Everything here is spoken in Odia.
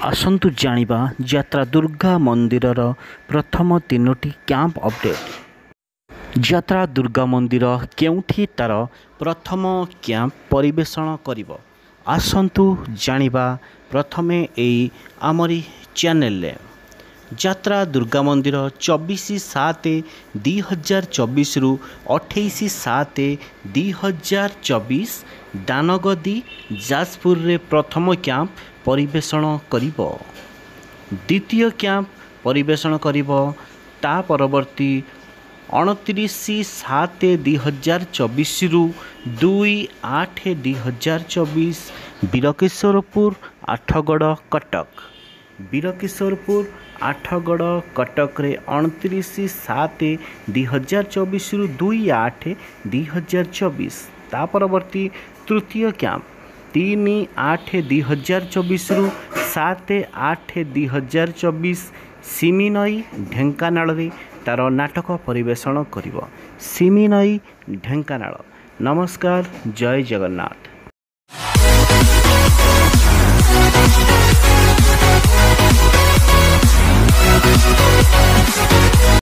ଆସନ୍ତୁ ଜାଣିବା ଯାତ୍ରା ଦୁର୍ଗା ମନ୍ଦିରର ପ୍ରଥମ ତିନୋଟି କ୍ୟାମ୍ପ ଅପଡ଼େଟ୍। ଯାତ୍ରା ଦୁର୍ଗା ମନ୍ଦିର କେଉଁଠି ତା'ର ପ୍ରଥମ କ୍ୟାମ୍ପ ପରିବେଷଣ କରିବ, ଆସନ୍ତୁ ଜାଣିବା ପ୍ରଥମେ ଏଇ ଆମରି ଚ୍ୟାନେଲରେ। ଯାତ୍ରା ଦୁର୍ଗା ମନ୍ଦିର 24/7/2024ରୁ 28/7/2024 ଦାନଗଦି ଯାଜପୁରରେ ପ୍ରଥମ କ୍ୟାମ୍ପ ପରିବେଷଣ କରିବ। ଦ୍ୱିତୀୟ କ୍ୟାମ୍ପ ପରିବେଷଣ କରିବ ତା ପରବର୍ତ୍ତୀ 29/7/2024ରୁ 2/8/2024 ବୀରକିଶୋରପୁର ଆଠଗଡ଼ କଟକ। ବୀରକିଶୋରପୁର ଆଠଗଡ଼ କଟକରେ 29/7/2024ରୁ 2/8/2024। ତା ପରବର୍ତ୍ତୀ ତୃତୀୟ କ୍ୟାମ୍ପ 3/8/2024ରୁ 7/8/2024 ସିମିନଇ ଢେଙ୍କାନାଳରେ ତା'ର ନାଟକ ପରିବେଷଣ କରିବ। ସିମିନଇ ଢେଙ୍କାନାଳ। ନମସ୍କାର, ଜୟ ଜଗନ୍ନାଥ।